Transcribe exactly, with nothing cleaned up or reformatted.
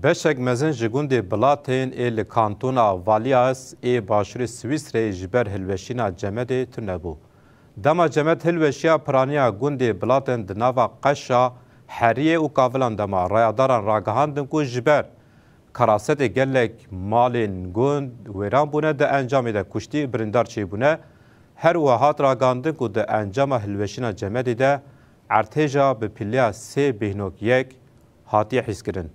Beşek mezin ji gundê Bilatên ê li kantona Valais ê başûrê Swîsreyê ji ber hilweşîna Cemedê tune bû. Dema Cemed hilweşiya, piraniya gundê Bilatên di nava qeşa Heriyê û Kavilan de ma. Rayadaran ragihandin ku ji ber karasetê gelek malên gund wêran bûne, di encamê de kuştî, birîndar çêbûne. Her wiha hat ragihandin ku di encama hilweşîna Cemedê de erdhêja bi pîleya sê bêhnok yek hatiye hîskirin.